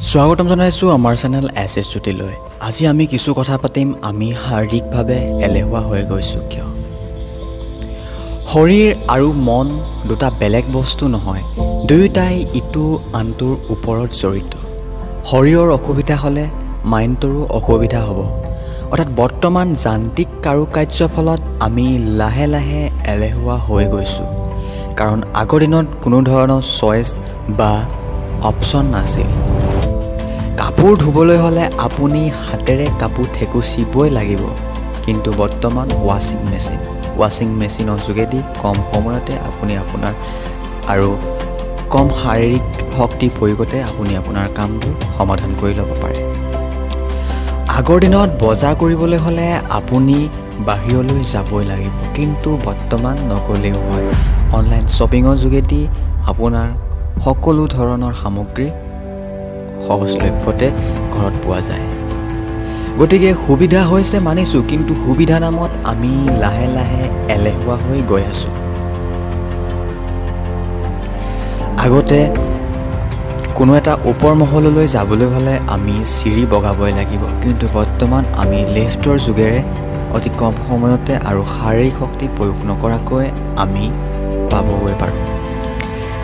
স্বাগতম জনাইছোঁ আমাৰ চেনেল এছ এছ জ্যোতিলৈ। আজি আমি কিছু কথা পাতিম, আমি শাৰীৰিকভাৱে এলেহুৱা হৈ গৈছোঁ কিয়? শৰীৰ আৰু মন দুটা বেলেগ বস্তু নহয়, দুয়োটাই ইটো আনটোৰ ওপৰত জড়িত। শৰীৰৰ অসুবিধা হ'লে মাইণ্ডটোৰো অসুবিধা হ'ব। অৰ্থাৎ বৰ্তমান যান্ত্ৰিক কাৰুকাৰ্যৰ ফলত আমি লাহে লাহে এলেহুৱা হৈ গৈছোঁ, কাৰণ আগৰ দিনত কোনো ধৰণৰ চইচ বা অপশ্যন নাছিল। কাপোৰ ধুবলৈ হ'লে আপুনি হাতেৰে কাপোৰ থেকুচিবই লাগিব, কিন্তু বৰ্তমান ৱাশ্বিং মেচিন। ৱাশ্বিং মেচিনৰ যোগেদি কম সময়তে আপুনি আপোনাৰ আৰু কম শাৰীৰিক শক্তি প্ৰয়োগতে আপুনি আপোনাৰ কামবোৰ সমাধান কৰি ল'ব পাৰে। আগৰ দিনত বজাৰ কৰিবলৈ হ'লে আপুনি বাহিৰলৈ যাবই লাগিব, কিন্তু বৰ্তমান নগ'লেও হয়। অনলাইন শ্বপিঙৰ যোগেদি আপোনাৰ সকলো ধৰণৰ সামগ্ৰী সহজলভ্যতে ঘৰত পোৱা যায়। গতিকে সুবিধা হৈছে মানিছোঁ, কিন্তু সুবিধা নামত আমি লাহে লাহে এলেহুৱা হৈ গৈ আছোঁ। আগতে কোনো এটা ওপৰ মহললৈ যাবলৈ হ'লে আমি চিৰি বগাবই লাগিব, কিন্তু বৰ্তমান আমি লিফ্টৰ যোগেৰে অতি কম সময়তে আৰু শাৰীৰিক শক্তি প্ৰয়োগ নকৰাকৈ আমি পাবগৈ পাৰোঁ।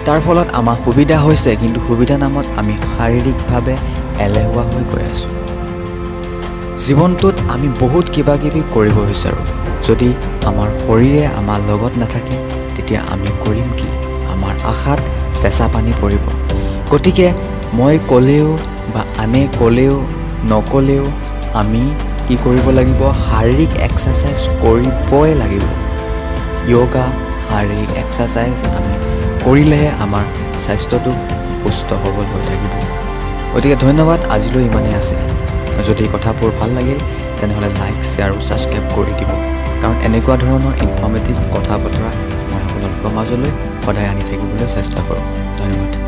তাৰ ফলত আমাৰ সুবিধা হৈছে, কিন্তু সুবিধা নামত আমি শাৰীৰিকভাৱে এলেহুৱা হৈ গৈ আছোঁ। জীৱনটোত আমি বহুত কিবা কিবি কৰিব বিচাৰোঁ। যদি আমাৰ শৰীৰে আমাৰ লগত নাথাকে, তেতিয়া আমি কৰিম কি? আমাৰ আশাত চেঁচা পানী পৰিব। গতিকে মই ক'লেও বা আনে ক'লেও নক'লেও আমি কি কৰিব লাগিব? শাৰীৰিক এক্সাৰচাইজ কৰিবই লাগিব। য়োগা, শাৰীৰিক এক্সাৰচাইজ আমি কৰিলেহে আমাৰ স্বাস্থ্যটো সুস্থ সবল হৈ থাকিব। গতিকে ধন্যবাদ, আজিলৈ ইমানেই আছিল। যদি কথাবোৰ ভাল লাগিল, তেনেহ'লে লাইক, শ্বেয়াৰ আৰু ছাবস্ক্ৰাইব কৰি দিব, কাৰণ এনেকুৱা ধৰণৰ ইনফৰ্মেটিভ কথা বতৰা মই আপোনালোকৰ মাজলৈ সদায় আনি থাকিবলৈ চেষ্টা কৰোঁ। ধন্যবাদ।